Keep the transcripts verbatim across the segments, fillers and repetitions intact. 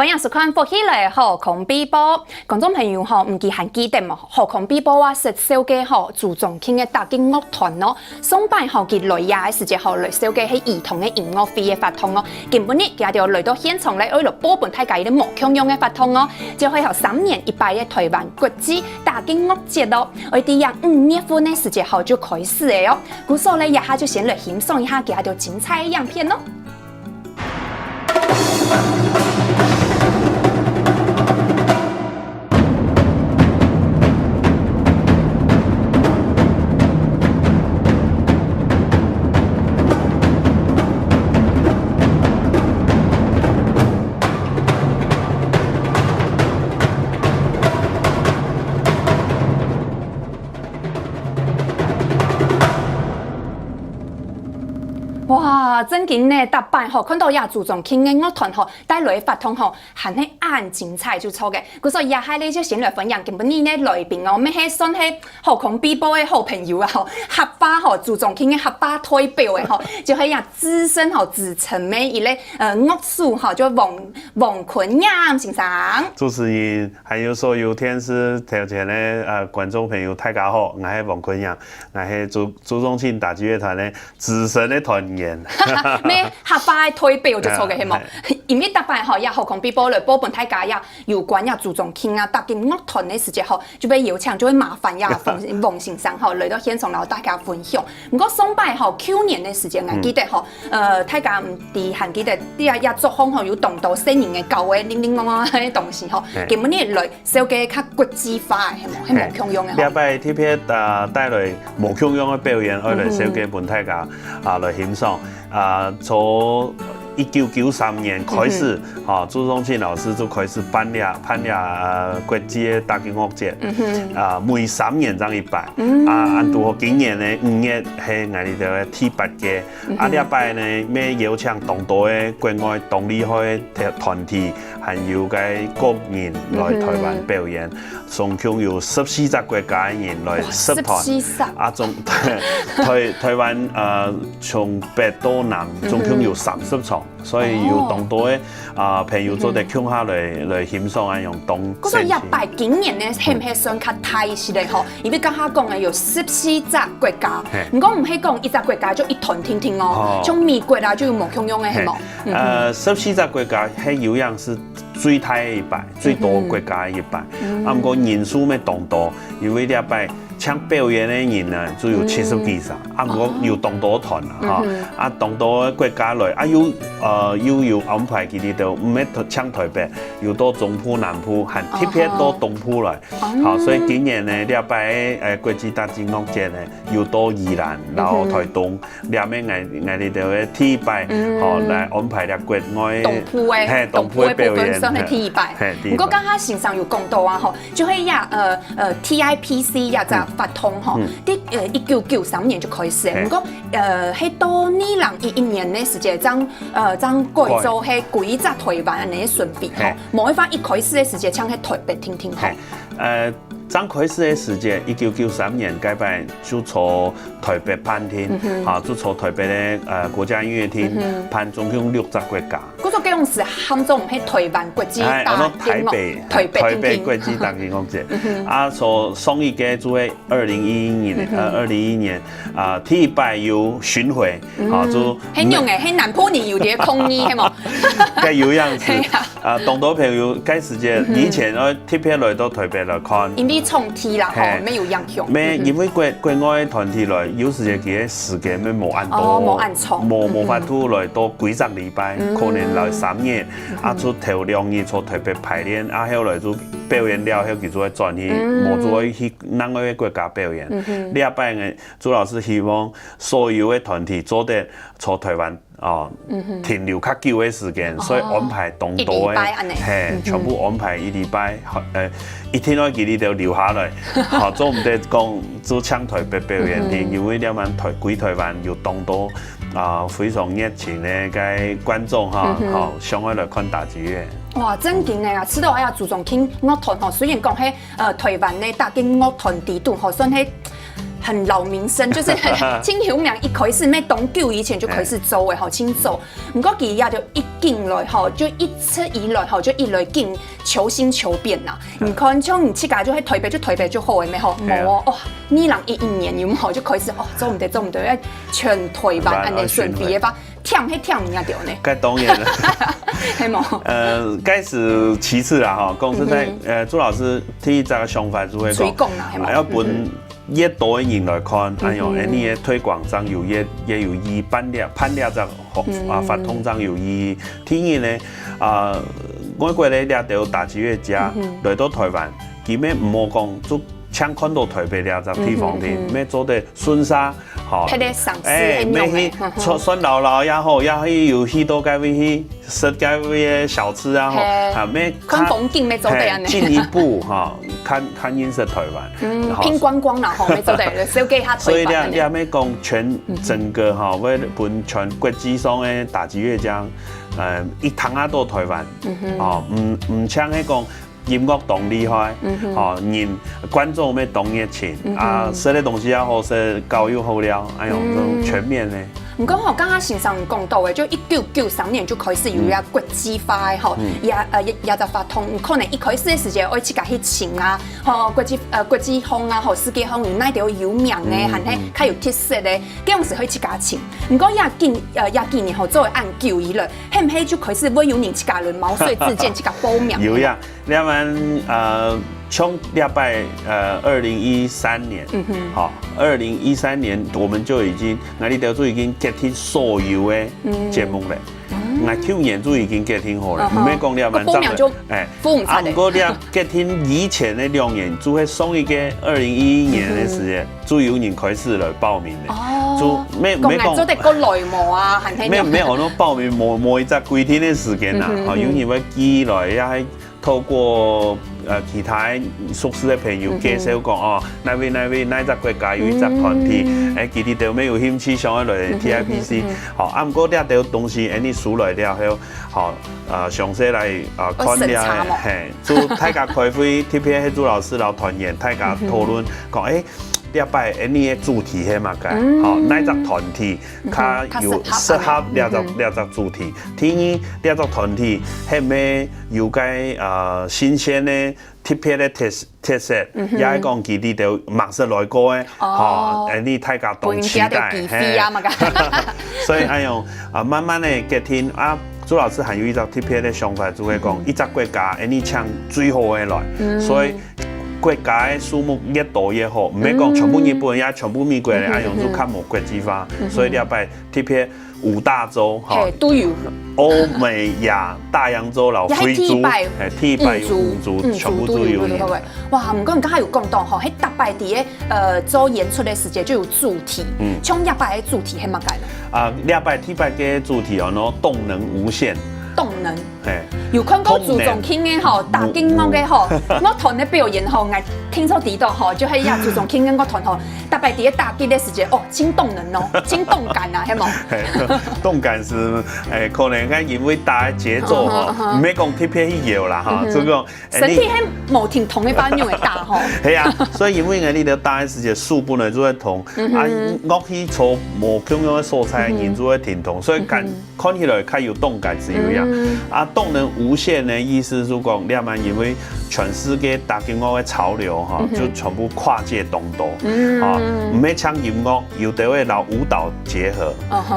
歡迎收看《福氣來了》好康備報。觀眾朋友吼，毋知還記得無？好康備報啊，識紹介吼，朱宗慶个打擊樂團哦。上擺吼，佢來這个時節吼，來紹介係兒童个音樂會个活動哦。今晡日佢就來到現場咧，愛來報分大家一個無共樣个活動哦。就係吼，三年一擺个台灣國際打擊樂節哦，愛在這五月份个時節吼就開始个哦。故所咧，這下就先來欣賞一下佢个精彩个影片哦。 哇，正經呢，逐擺吼，看到這朱宗慶个樂團吼，帶來个活動吼，還係恁精彩就著个。故所這下咧，就先來歡迎今晡日个來賓哦，乜係算係好康備報个好朋友啊吼，客話吼，朱宗慶个客話代表个吼，就係這資深吼，資深个一個，呃，樂手吼，就王，王坤炎先生。主持人，還有所有電視頭前个，呃，觀眾朋友，大家好，𠊎係王坤炎，𠊎係朱，朱宗慶打擊樂團个資深个團員。乜客話个代表就著个，係無？哎。因為逐擺吼，這好康備報來報分大家這有關這朱宗慶啊，打擊樂團个時節吼，就會邀請，就會麻煩這王，王先生吼，來到現場，摎大家分享。毋過上擺吼，舊年个時節，𠊎記得吼，呃，大家毋知還記得，這，這作風吼，有當多細人仔搞个零零星星个東西吼，嘿。今晡日來 紹介較國際化个，係無？係無共樣个吼。嘿。這擺特別，啊，帶來無共樣个表演，愛來紹介分大家，啊，來欣賞。啊，從一九九三年開始，啊，朱宗慶老師就開始辦這，辦這，啊，國際个打擊樂節。啊，每三年正一擺。啊，恁堵好今年呢，五月係𠊎兜个第八屆。啊，這擺呢，乜邀請當多个國外當厲害个團，團體，還有个個人來台灣表演。 總共有十四隻國家个人來，哇，十四隻。啊，總，台，台灣，呃，從北到南，總共有三十場，所以有當多个，啊，朋友做得共下來，來欣賞恁樣當。故所這擺今年呢，係毋係算較大一息个吼？因為頭下講个有十四隻國家，嘿。毋過毋係講一隻國家就一團定定哦，哦。像美國啊，就有無共樣个，係無？嘿。呃，十四隻國家，係有影係 最大个一擺，最多國家个一擺。啊，毋過人數乜當多，因為這擺請表演个人呢，只有七十幾儕。啊，毋過有當多團啦，吼。啊，當多个國家來，啊，又，呃，又有安排佢兜，毋係請台北，有到中部、南部，還特別到東部來。好，所以今年呢，這擺个，呃，國際打擊樂節呢，有到宜蘭，然後台東， 這面𠊎，𠊎兜个第一擺，吼，來安排這國外，東部个，嘿，東部个表演，東部个部分算係第一擺。嘿，第一擺。毋過頭下先生有講到啊，吼，就係這，呃，呃，TIPC這隻活動吼，在，呃，一九九三年就開始个。嘿。毋過，呃，係到二零一一年个時節，正，呃，正改做係歸隻台灣恁樣个巡迴吼。嘿。無个話，一開始个時節，像係台北定定吼。嘿。 呃，正開始个時節，一九九三年該擺就在台北辦定，啊，就在台北个，呃，國家音樂廳辦，總共六隻國家。故所該當時喊做毋係台灣國際打擊樂，哎，安到台北，台北定定。台北國際打擊樂節。啊，所上一屆就係二零一一年，呃，二零一一年，啊，第一擺有巡迴，啊，就，係仰仔，係南部人有點抗議，係無？該有影子。係啊。 啊，當多朋友該時節，以前愛特別來到台北來看。因為場地啦，吼，嘿。無恁樣。無，因為國，國外團體來，有時節佢个時間乜無恁多，哦，無恁長。無，無法度來到歸隻禮拜，可能來三日，啊，就頭兩日在台北排練，啊，後來就表演了，後佢就會轉去，無就會去另外个國家表演。這擺呢，朱老師希望所有个團體做得在台灣 哦，停留較久个時間，所以安排當多个，一禮拜恁樣。嘿，全部安排一禮拜，好，呃，一定愛佢兜留下來，好，做毋得講就請台北表演廳，因為這滿台，歸台灣有當多，啊，非常熱情个該觀眾哈，好，想愛來看打擊樂。哇，正經个啊，知道哎呀，朱宗慶樂團吼，雖然講係，呃，台灣个打擊樂團裡肚吼，算係很老名聲，就是盡有名，一開始乜當久以前就開始做个吼，盡早。毋過佢也就一進來吼，就一直以來吼，就一來緊求新求變啦。你看，像你自家就係台北，就台北就好个咩吼，無哦，哦，二零一一年有無就開始哦，做毋得，做毋得，要全台灣恁樣巡迴个話，忝係忝你啊，對呢。該當然了。係無？呃，該是其次啦哈。講實在，呃，朱老師第一隻想法就會講，推廣啦，係無？要分越多个人來看，哎喲，恁樣个推廣正有越越有意義，辦這辦這隻活啊活動正有意義。第二呢，啊，外國个這兜打擊樂家來到台灣，佢乜毋好講就淨看到台北這隻地方个，乜做得順續，吼，別个城市哎，乜去，算算老老也好，也去有去到該位去食該位个小吃啊，吼，啊，乜看風景乜做得恁樣。進一步哈，看看認識台灣，嗯，拼觀光啦吼，乜做得，了解下台灣。所以你你乜講全整個哈，會分全國際上个打擊樂這樣，呃，一趟啊到台灣，哦，毋毋像係講音樂當厲害，哦，人觀眾乜當熱情啊，食个東西也好食，搞又好料，哎喲，這種全面呢。 毋過吼，剛剛先生講到个，就一九九三年就開始有一個國際化个吼，也呃也也在發通，可能一開始个時間愛自家去請啊，吼國際呃國際風啊，吼世界風，有哪兜有名个，還係較有特色个，該樣時會自家請。毋過也今呃也今年吼做个恁久以來，係毋係就開始會有人自家來毛遂自薦，自家報名？有呀，兩萬呃。 從禮拜呃二零一三年，嗯哼，好，二零一三年我們就已經，𠊎這兜就已經決定所有个節目了。𠊎舊年就已經決定好了，毋係講禮拜，報名就哎，啊，毋過這決定以前个兩年，就係上一個二零一一年个時間，就有人開始來報名了，就沒沒講做得過來無啊，還係沒沒有那報名某某一隻規定个時間啦，好，有人會寄來呀，還 透過呃其他熟識个朋友介紹講哦，哪位哪位哪一隻國家有一隻團體，哎，佢兜乜有興趣想要來TIPC，好，啊，毋過這兜東西，哎，你收來了後，好，呃，詳細來啊看了，嘿，就大家開會，特別係朱老師摎團員，大家討論講，哎，這擺哎你个主題係麼个？好，哪一隻團體？ 較有適合這隻這隻主題。第二，這隻團體係毋係有該呃新鮮个特別个特特色，也係講佢兜無識來過个，吼，恁呢大家當期待，嘿。所以哎喲啊，慢慢个決定啊，朱老師還有一隻特別个想法，就係講一隻國家，恁呢請最好个來，所以 國家个數目越多越好，毋係講全部日本，也全部美國个，哎喲，就較無國際化。所以這擺特別五大洲，吼，嘿，都有。歐美亞、大洋洲摎非洲，也係第一擺，嘿，第一擺有五洲，五洲，全部都有呢。五洲都有，對不對？哇，毋過你剛才有講到吼，係逐擺佇个呃做演出个時節就有主題，嗯，像這擺个主題係麼个呢？啊，這擺特別个主題哦，喏，動能無限。動能。 嘿。有看過朱宗慶个吼，打擊樂个吼，樂團个表演吼，𠊎聽說知道吼，就係呀，朱宗慶个樂團吼，逐擺佇个打擊个時節，哦，盡動能哦，盡動感啊，係無？嘿，動感是，哎，可能看因為大家節奏吼，毋係講特別去搖啦哈，就講，哎，身體係無停動个話，仰會打吼。係啊，所以因為𠊎這兜打个時節，手本來就會動，啊，樂器坐無共樣个所在，人就會停動，所以感 看起來較有動感自由樣。啊，動能無限个意思係講，這擺因為全世界打擊樂个潮流哈，就全部跨界當多。啊，毋係淨音樂，有兜會摎舞蹈結合，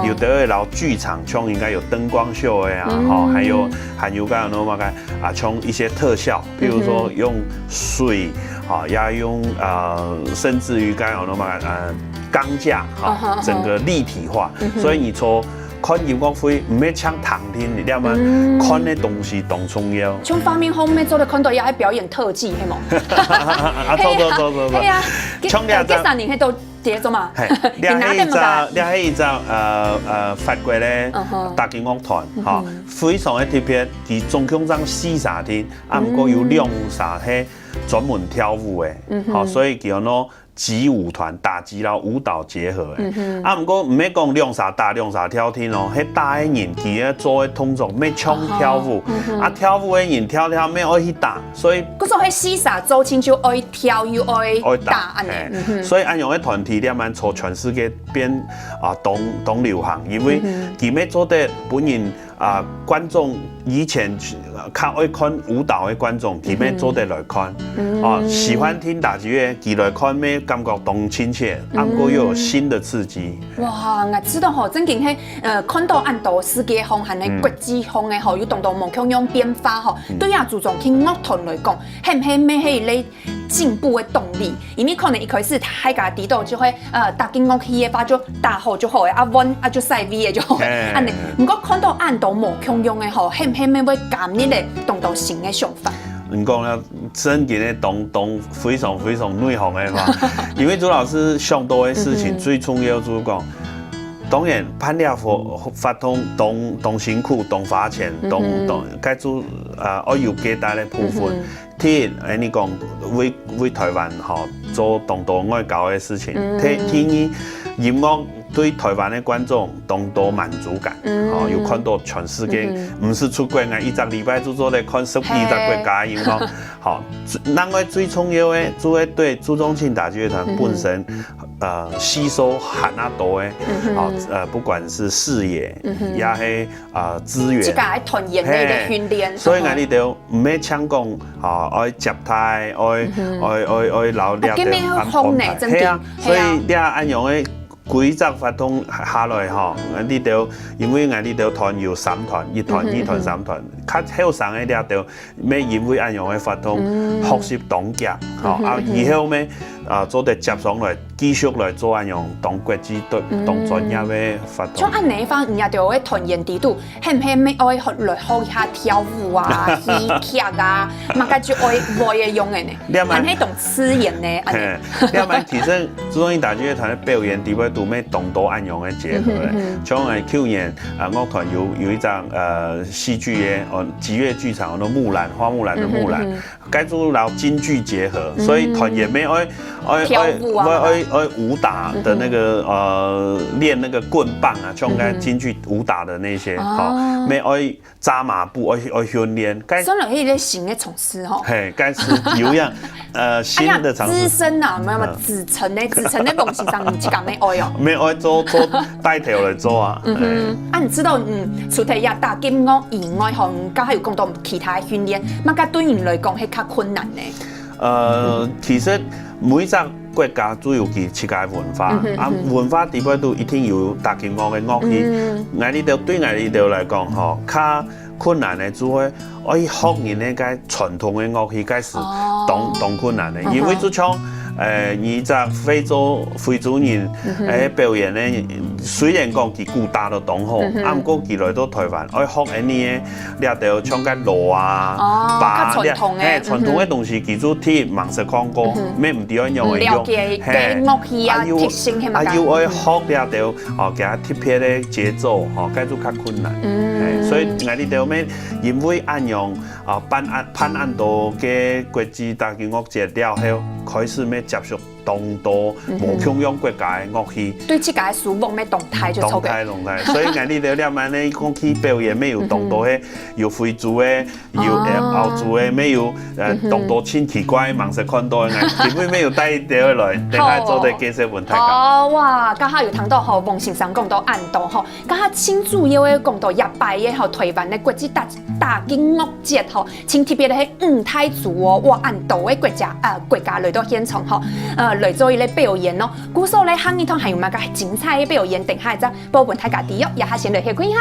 有兜會摎劇場，像應該有燈光秀个啊，吼，還有還有該有麼个啊，像一些特效，譬如說用水，啊，也用呃，甚至於該有麼个呃鋼架，哈，整個立體化。所以你從 看音樂會，毋係淨聽聽，你知道嗎？看个東西當重要。像畫面方面做得看到，也愛表演特技，係無？啊，著著著著著。係啊，像這隻，幾三年係都接做嘛？嘿，這係一隻，這係一隻呃呃法國个打擊樂團，哈，非常个特別，佢總共正四儕人，啊，毋過有兩儕係專門跳舞个，好，所以佢安到擊舞團，打擊摎舞蹈結合个。啊，毋過毋係講兩儕打兩儕跳定哦，係打个人佢个做个動作乜像跳舞，啊，跳舞个人跳跳乜愛去打，所以故所係四儕做陣就愛跳又愛愛打恁呢。嘿，所以恁樣个團體這滿在全世界變啊當當流行，因為佢乜做得分人啊觀眾以前呃較愛看舞蹈个觀眾，佢乜做得來看。哦，喜歡聽打擊樂，佢來看乜感覺當親切，啊毋過又有新的刺激。哇，𠊎知道吼，正經係呃看到恁多世界項，還有國際項个吼，有當多無共樣變化吼，對啊，注重聽樂團來講，係毋係乜係一個進步个動力？因為可能一開始大家知道就會呃打擊樂器个話就打好就好个，啊換啊就曬位个就好个，嘿恁呢。毋過看到恁多無共樣个吼，係毋係乜會加入个當多新个想法？你講了，正經个當當非常非常內行个話，因為朱老師想到个事情最重要就係講，當然辦這活活動當當辛苦，當花錢，當當，該就呃愛有價值个部分。第一，哎，你講為為台灣吼做當多外交个事情。第第二，音樂對台灣个觀眾當多滿足感，吼，有看到全世界，毋係出國，𠊎一隻禮拜就做得看十幾隻國家个音樂。好，另外最重要个，就係對朱宗慶打擊樂團本身，呃，吸收還較多个，好，呃，不管是視野，也係呃資源，自家个團員个一個訓練，所以𠊎這兜毋係淨講啊，愛接待，愛愛愛愛留這兜哦，今日好紅呢，真的，係啊，所以這恁樣个規則活動下來吼，𠊎這兜因為𠊎這兜團有三團，一團、二團、三團，較後生个這兜，乜因為恁樣个活動學習當遽，吼啊以後乜啊做得接上來，繼續來做恁樣當國際、當專業个活動。像恁呢方，你也就會團員底肚，係毋係乜愛學來學一下跳舞啊、戲劇啊，麼个就愛會个用个呢？這滿還係當自然呢？恁呢嘿，這滿其實朱宗慶打擊樂團个表演底背肚乜當多恁樣个結合个，像誒舊年啊樂團有有一張呃戲劇个哦吉樂劇場，叫木蘭，花木蘭的木蘭，該就摎京劇結合，所以團員乜愛愛愛跳舞啊愛愛愛武打的那個呃練那個棍棒啊，像該京劇武打的那些，好，乜愛紮馬步，愛愛訓練，該算了一個新个嘗試吼。嘿，該是有一樣呃新的嘗試。資深啊，沒有沒有，子承呢，子承呢，夢想上你去講沒愛哦。沒有愛做做帶頭來做啊。嗯，啊，你知道，嗯，除了呀打擊樂以外，吼，你剛才有講到其他訓練，那個對你來講係較困難呢。呃，其實每一隻國家都有佢自家个文化，啊，文化底背都一定有打擊樂个樂器。𠊎這兜對𠊎這兜來講，吼，較困難个就係愛學人个該傳統个樂器，該是當當困難个，因為就像呃，你隻非洲非洲人，誒，表演呢，雖然講佢鼓打到當好，啊，毋過佢來到台灣，愛學恁呢个，這兜像該鑼啊、哦把較傳統个嘿，傳統个東西，佢就聽吂識看過，乜毋知愛仰般用，了解該樂器啊又特性係麼个啊又愛學這兜，哦，佢特別个節奏，吼，該就較困難。嘿，所以𠊎這兜乜因為恁樣，啊，辦恁辦恁多个國際打擊樂節了後，開始乜接觸當多無共樣國家个樂器。對自家个書房乜動態就錯个。動態動態，所以𠊎這兜這滿呢講去表演，乜有當多个，有非洲个，有呃澳洲个，乜有呃當多盡奇怪吂識看到个，𠊎今晡日乜有帶一兜來，等下做得介紹分大家。哦，哇，剛好有聽到吼，王先生講到恁多吼，剛好盡主要个講到這擺个吼，台灣个國際打打擊樂節吼，盡特別个係五大組哦，哇，恁多个國家呃國家來到現場吼，呃來做一個表演哦。故所呢，下一堂還有麼个精彩个表演，等下再報分大家知哦。這下先來歇睏一下。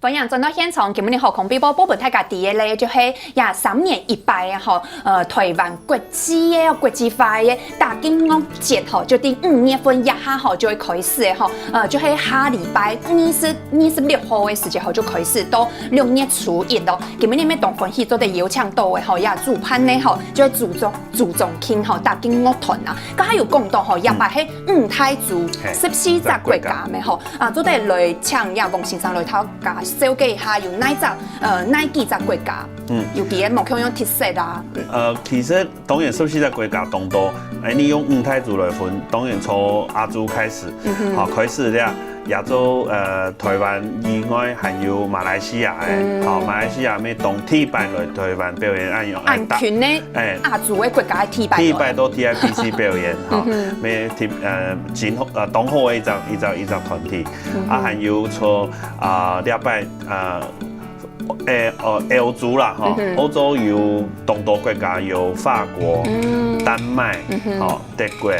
歡迎轉到現場，今晡日好康飛報報分大家知个咧，就係這三年一擺个吼，呃，臺灣國際个國際化个打擊樂節吼，就在五月份這下吼就會開始个吼，呃，就係下禮拜二十、二十六號个時間吼就開始到六月初一咯。今晡日乜當歡喜做得邀請到个吼，這主辦个吼，就係朱宗、朱宗慶吼打擊樂團啊，剛才有講到吼，這擺係五大洲十四隻國家个吼， 啊，做得來請這王先生來同大家紹介一下有哪隻，呃，哪幾隻國家，嗯，有佢个無共樣特色啊。呃，其實當然十四隻國家當多，哎，你用五大洲來分，當然從亞洲開始，嗯哼，好，開始了，亞洲，呃，臺灣以外還有馬來西亞个，嗯，好，馬來西亞乜當第一擺來臺灣表演，恁樣，哎，恁近呢，哎，亞洲个國家第一擺來，第一擺到T I P C表演，哈，嗯哼，乜第，呃，真好，呃，當好个一隻一隻一隻團體。 啊，還有像，啊，這擺，啊，誒，呃，歐洲啦，吼，嗯哼，歐洲有當多國家，有法國、嗯，丹麥，嗯哼，吼，德國，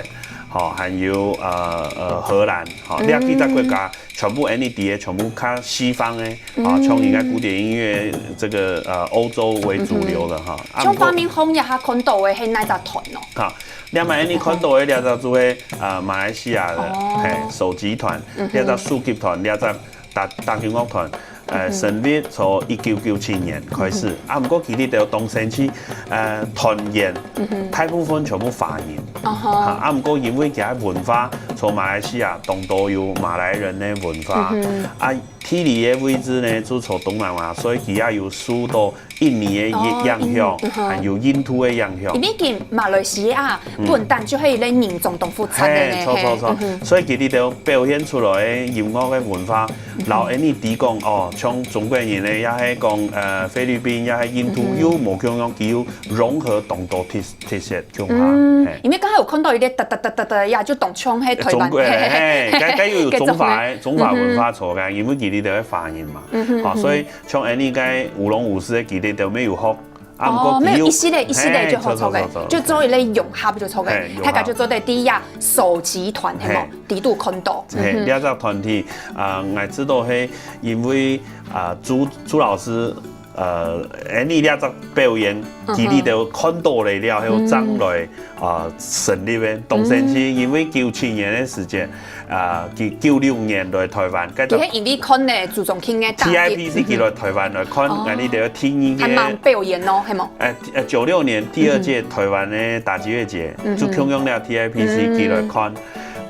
吼，還有，呃，呃，荷蘭，吼，嗯，這幾隻國家全部恁樣个，全部較西方个，啊，嗯，像應該古典音樂這個，呃，歐洲為主流的，嗯哼，哈。啊，像畫面上這下看到个係哪隻團哦？哈，這擺恁樣看到个這隻就係，呃，馬來西亞个，哦，嘿，首級團，嗯哼，這隻首級團，這隻 打，打擊樂團，呃，嗯哼，成立從一九九七年開始，嗯哼，啊，毋過佢兜當先進，呃，團員，嗯哼，大部分全部華人。哦吼。啊，啊，毋過因為佢个文化，從馬來西亞當多有馬來人个文化，嗯哼，啊，地理个位置呢，就從東南亞，所以佢也有受到印尼个影，哦，影響，印尼，嗯哼，還有印度个影響。因為佢馬來西亞 嗯，本旦就係一個人種當複雜个呢，嘿，著，著，著。嘿，嗯哼。所以佢兜表現出來个音樂个文化，嗯哼，摎𠊎俚知講，哦，像中國人呢，也係講，呃，菲律賓，也係印度，嗯哼，又無共樣，佢有融合當多特，特色共下，嗯，嘿。因為剛才有看到一個噠噠噠噠噠呀，就當像係臺灣，中國个，嘿，嘿，嘿，嘿，該，該又有中華个，該種个。中華文化在該，嗯哼，因為佢兜个華人嘛，嗯哼，哦，嗯哼，所以像𠊎俚該舞龍舞獅个，佢兜乜有學 啊，毋過哦，佢有，乜有一息仔一息仔就好做个，嘿，著，著，著，就做一個融合就做个，嘿，融合。大家就做得在這首級團，係無？嘿。在該看到。嘿，嗯哼。這隻團體，啊，𠊎知道係因為，啊，朱，朱老師，呃，恁樣這隻表演，嗯哼，佢兜看到了了後，嗯，正來，啊，成立个。當先進，嗯，因為九七年个時間， 啊，佢九六年來臺灣，該佢係因為看了朱宗慶个打擊。T I P C佢來臺灣來看，哦，𠊎俚就有第二個。還吂表演哦，係無？呃，呃，九六年第二屆臺灣个打擊樂節，嗯哼，就共樣了T I P C佢來看，嗯，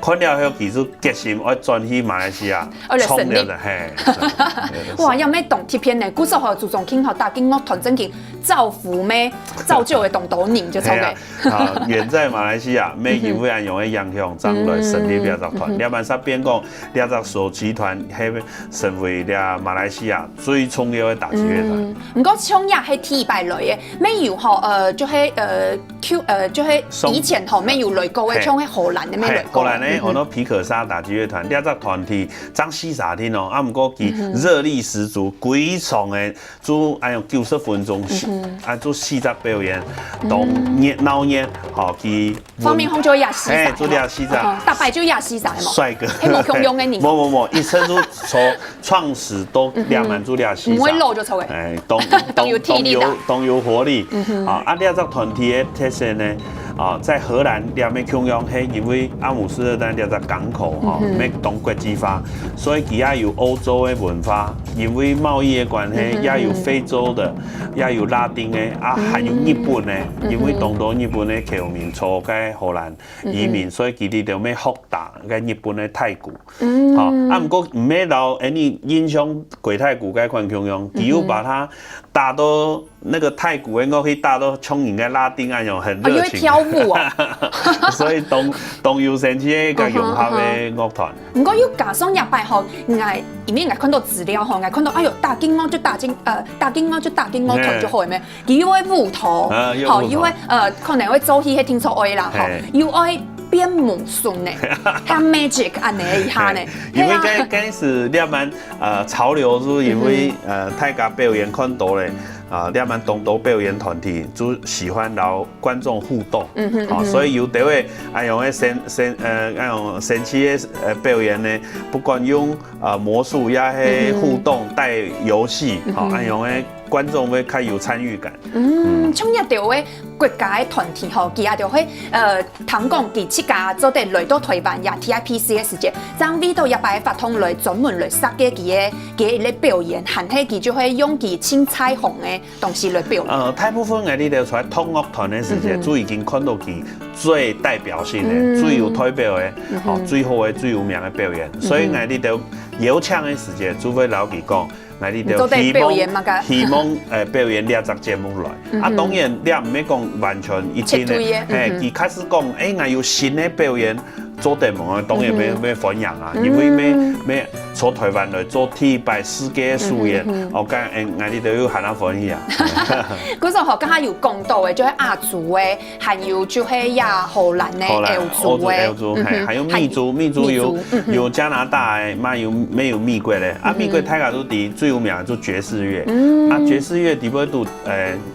看了後佢就決心愛轉去馬來西亞，愛來成立。創了个，嘿，是。哇，也乜當特別呢，故所吼，朱宗慶吼，打擊樂團正經造福咩，造就个當多人就著个。嘿啊。 啊，遠在馬來西亞，乜因為恁樣个影響，正來成立這隻團。嗯，嗯哼。這滿煞變講，這隻首級團係成為這馬來西亞最重要个打擊樂團。嗯，毋過像這係第一擺來个，乜有吼，呃，就係，呃，舊，呃，就係以前吼，乜有來過个，嘿，像係荷蘭个，乜來過个。嘿，荷蘭个，嗯哼，好多皮克沙打擊樂團，這隻團體正四儕定哦，啊，毋過佢，嗯哼，熱力十足，規場个 就恁樣九十分鐘，嗯哼，啊，就四隻表演，當熱鬧熱，吼，佢畫面上就這四隻，嘿，就這四隻。哦，逐擺就這四隻，係無？帥哥。係無共樣个人。無，無，無，一直就從創始到這滿就這四隻。嗯哼。毋會老就著个。哎，當，當有體力啦。當有，當有活力。嗯哼。啊，啊，這隻團體个特色呢， 啊，在荷蘭這乜共樣，係因為阿姆斯特丹這隻港口，吼，嗯哼，乜當國際化，所以佢也有歐洲个文化，因為貿易个關係，嗯哼，也有非洲个，也有拉丁个，啊，嗯，還有日本个，嗯哼，因為當多日本个僑民在該荷蘭移民，嗯哼，所以佢兜乜學打該日本个太鼓。 嗯。吼，啊，毋過毋係摎𠊎俚印象過太鼓該款共樣，佢又把它打到那個太鼓个樂器打到像人家拉丁恁樣，很熱情。哦，又會跳舞哦。所以當，當有生趣个一個融合个樂團。嗯哼，嗯哼。毋過又加上這擺吼，𠊎，因為𠊎看到資料吼，𠊎看到，哎喲，打擊樂就打擊，呃，打擊樂就打擊樂團就好了咩？ 佢又會舞圖，啊，又舞圖。吼，又會，呃，可能會做戲，係聽說會啦，吼，嘿。又會變魔術呢，較magic恁呢一下呢。嘿，因為該，係啊。該時這滿，呃，潮流係因為，嗯哼。呃，大家表演看多了，啊，這滿當多表演團體就喜歡摎觀眾互動，嗯哼，哦，嗯哼。所以有兜个恁樣个生生呃，恁樣生趣个呃表演呢，不管用呃魔術也係互動帶遊戲，嗯哼。哦，恁樣个觀眾會較有參與感。嗯，像這兜个國家个團體吼，佢也就會呃，聽講佢自家做得來到台灣這TIPC个時節，正為到這擺活動來專門來設計佢个佢个一個表演，還係佢就會用佢盡在行个 東西來表演。呃，大部分𠊎這兜出來同樂團个時節，嗯哼。就已經看到佢最代表性个、嗯。最有代表个、嗯哼。哦，最好个、最有名个表演。嗯哼。所以𠊎這兜邀請个時節，就會摎佢講，𠊎這兜希望，你做得表演麼个？希望呃表演這隻節目來。嗯哼。啊，當然你也毋係講完全一定个，絕對个，嘿，嗯哼。佢開始講，誒，𠊎有新个表演， 做得無，當然愛愛歡迎啊，因為愛愛在台灣來做第一擺世界巡演，哦，該𠊎這兜又還較歡喜啊。故所吼，剛剛有講到个，就係亞洲个，還有就係亞荷蘭个、荷蘭、歐洲个，歐洲、歐洲，嘿，還有美洲，美洲有有加拿大个，嘛有乜有美國个，啊，美國大家都知最有名个就爵士樂，啊，爵士樂底背都，誒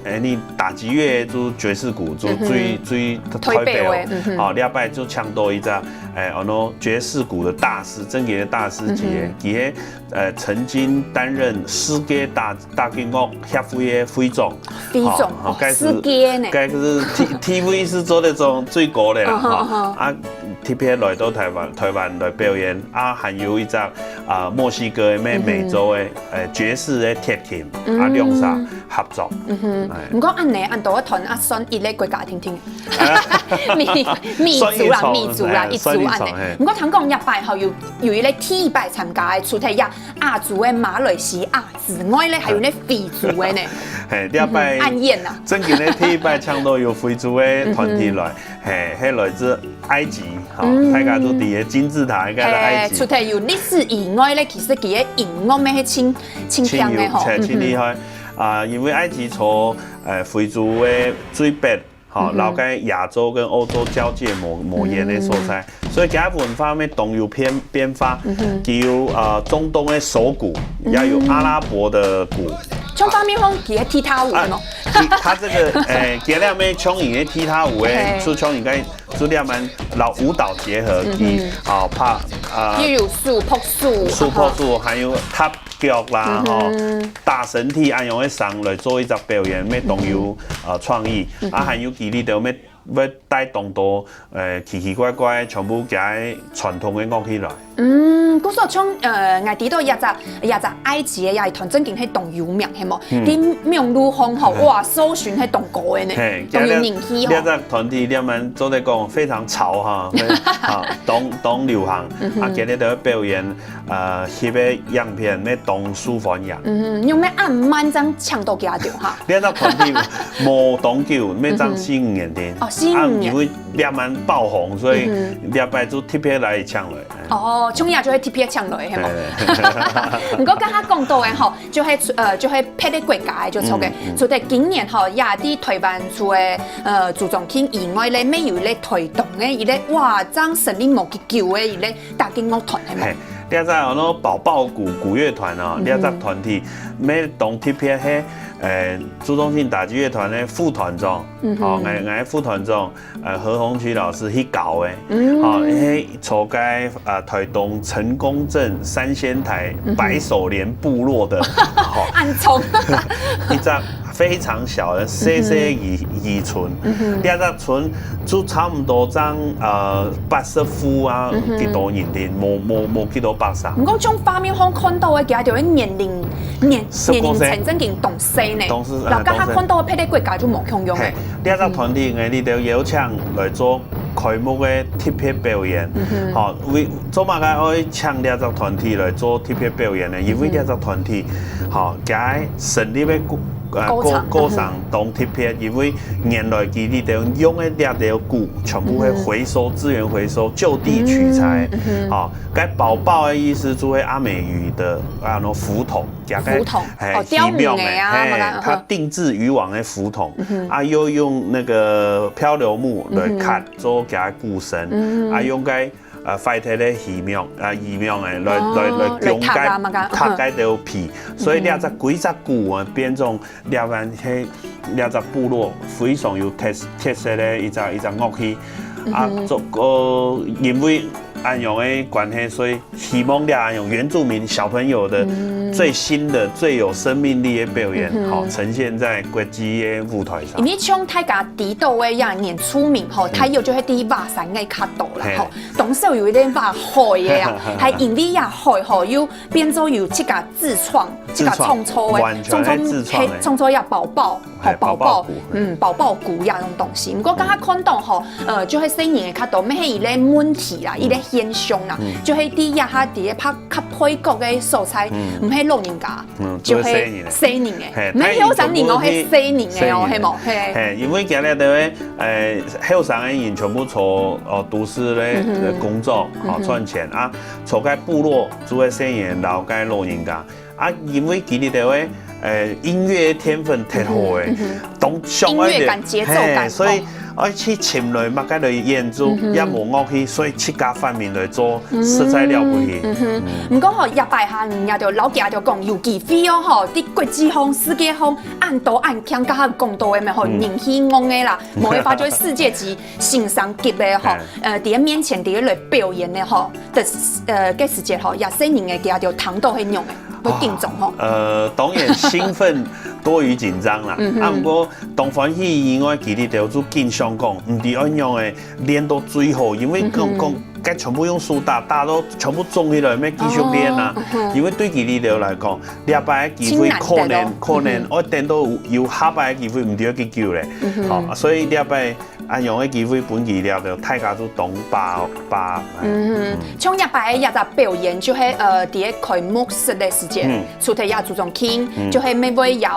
誒，你打擊樂就爵士鼓就最最代表个，哦，這擺就請到一隻 誒，安到爵士鼓个大師，正經个大師級个，佢係呃曾經擔任世界打打擊樂協會个會長，會長，哦，該係世界呢，該係地地位係做得講最高个啦，哈，啊，特別來到台灣，台灣來表演，啊，還有一隻啊墨西哥个、美美洲个呃爵士个鐵琴，啊，兩儕合作，嗯哼，毋過恁呢，恁多个團啊，算一個國家定定。 美美洲啦，算一場，美洲啦，一組恁呢。毋過聽講這擺吼，有有一個第一擺參加个，除忒亞亞洲个馬來西亞之外咧，還有呢非洲个呢。嘿，這擺恁遠啊，正經个第一擺請到有非洲个團體來，嘿，係來自埃及，吼，大家都知个金字塔應該係埃及。除忒有歷史以外咧，其實佢个音樂乜係盡盡強个吼，盡厲害啊！因為埃及在呃非洲个最北， 吼，摎該亞洲跟歐洲交界無無遠个所在，所以佢文化乜當有變變化，佢有呃中東个手鼓，也有阿拉伯个鼓。像方面講，佢个踢踏舞係無？佢佢這個誒，佢這乜像人个踢踏舞誒，就像人个就這滿摎舞蹈結合，佢啊拍啊，又有手拍手，手拍手，還有踏 腳啦，吼，打身體恁樣个聲來做一隻表演，乜當有呃創意。啊，還有佢這兜乜會帶當多呃奇奇怪怪，全部加傳統个樂器來。嗯，故所像呃，𠊎知道這隻這隻埃及个這一團正經係當有名，係無？在網路項吼，哇，搜尋係當高个呢，嘿，當有人氣吼。這隻團體這滿做得講非常潮哈，啊，當當流行，啊，佢這兜表演 呃，翕个影片乜當受歡迎。嗯哼，用乜恁慢正請到佢兜哈？這隻團體無當久，乜正四五年定。哦，四五年。啊，因為這滿爆紅，所以這擺就特別來請來。哦，像這就係特別請來，係無？毋過剛剛講到个吼，就係呃，就係別个國家个就著个。除忒今年吼，也在台灣除个呃朱宗慶以外咧，乜有一個台東个一個哇，正成立無幾久个一個 打擊樂團係無？嘿，這隻安到寶寶鼓鼓樂團哦，這隻團體乜當特別係，呃，朱宗慶打擊樂團个副團長，哦，𠊎𠊎副團長，呃，何鴻鈞老師去搞个，哦，係在該呃台東成功鎮三仙台白首蓮部落个，哦，恁長，一隻 非常小个細細个漁村，這隻村就差毋多正呃八十戶啊，幾多人定，無無無幾多百姓。毋過從畫面項看到个，佢兜个年齡年年齡層正經當細呢，當細，然後佮佢看到个別个國家就無共樣个。嘿，這隻團體𠊎這兜邀請來做開幕个特別表演，好，為做麼个愛請這隻團體來做特別表演呢？因為這隻團體，好，佢成立个 呃，過過程當特別，因為原來佢這兜用个這兜鼓全部係回收，資源回收，就地取材。哦，該寶寶个意思就係阿美語个啊，那浮筒，佢个浮筒，哦，釣魚个啊，嘿，佢定製漁網个浮筒，啊，又用那個漂流木來刻做佢个鼓身，啊，用該呃，壞忒个魚網，啊，魚網个，來，哦，來，來供該，來踢啊嘛，敢，踢該兜魚。所以這隻，嗯哼。幾隻股啊，變成這班，嘿，這隻部落非常有特，特色个一隻，一隻樂器。啊，嗯哼。做，呃，因為恁樣个關係，所以希望這恁樣原住民小朋友的嗯。最新的、最有生命力的表演，嗯哼。吼，呈現在國際的舞台上。因為像大家知道个呀，原住民吼，嗯。大約就係在華山个較多啦，嘿。吼。 當少有一點畫海个啊，還因為這海吼，又變做有自家自創、自家創作个，自創，完全係自創个。創作，嘿，創作這寶寶，吼，嘿，寶寶，寶寶鼓，嘿。嗯，寶寶鼓這種東西。毋過剛剛看到吼，呃，就係細人个較多，乜係一個問題啦，嗯。一個現象啦，嗯。就係在這下在較，較偏角个所在，嗯。毋係老人家，嗯，就係細人个。就係細人个，嘿，毋係後生人哦，大人全部係細人个哦，細人个。係無？嘿。嘿，因為今日就係 呃，後生个人全部做，哦，都市个，嗯哼。呃，工作，哦，嗯哼。賺錢啊，做該部落，做个細人，摎該老人家。啊，因為佢兜个，呃，音樂天分忒好个，嗯哼，嗯哼。當想愛音樂感、節奏感，嘿，所以哦。愛去尋來麼个來演奏，嗯哼。也無樂器，所以自家發明來做，嗯，實在了不起。嗯哼。嗯。毋過吼，這擺哈，人家就，老家就講，有機會哦，吼，在國際上、世界上，恁多恁強，剛剛講到个咩吼，嗯。人氣旺个啦， 無辦法，就係世界級、先生級个吼，嘿。呃，在佢面前，在佢來表演个吼，的，呃，个時節吼，這細人个佢就聽到係仰个，會緊張吼。呃，當然興奮多於緊張啦。嗯哼。啊，毋過當歡喜以外，佢兜就緊想講，毋知愛仰个練到最好，因為講，嗯哼。講，該全部用手打，打到全部腫起來，愛繼續練啊。哦，嗯哼。因為對佢兜來講，這擺个機會可能，真難得哦。可能，嗯哼。愛等到有，有下擺个機會，毋知愛幾久咧。嗯哼。好，所以這擺 恁樣个機會分佢了，就大家都當把，把，嗯，像這擺个這隻表演，就係，呃，在該開幕式个時節，嗯。除忒這朱宗慶，嗯。就係乜會有，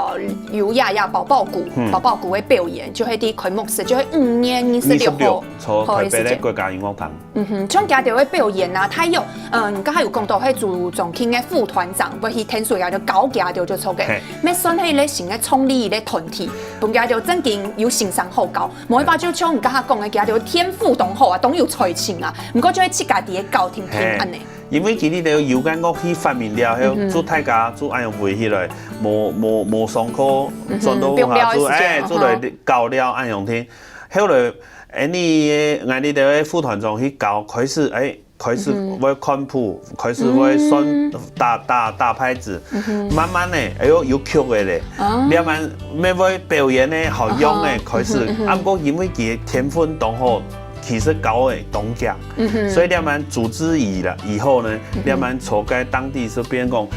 有這，這寶寶鼓，嗯。寶寶鼓个表演，就係在開幕式，就係五月二十六號，二十六，在台北个國家音樂堂。嗯哼，像佢兜个表演啊，大約，嗯，剛才有講到，係朱宗慶个副團長，會去聽說，也就教佢兜就著个，嘿。乜算係一個新个創立一個團體，分佢兜正經有先生好教。 無辦法，就像你剛才講个，佢兜天賦當好啊，當有才情啊，毋過就係自家在該教定定，嘿，恁呢。因為佢兜有个樂器發明了後，嗯哼。就大家就恁樣圍起來，無，無，無上課，嗯哼，轉到屋下就，放尞个時間，哎，就來，嗯哼。教了恁樣聽。後來，哎，𠊎俚个副團長去教，開始，哎， 開始會看譜，嗯哼。開始會算，嗯。打，打，打拍子，嗯哼。慢慢个，哎喲，有曲个咧。哦。這滿乜會表演个，好用个，哦。開始。嗯哼，嗯哼。啊，毋過因為佢个天分當好，其實教个當強。嗯哼。所以這滿組織以來，以後呢，嗯哼。這滿在該當地就變講，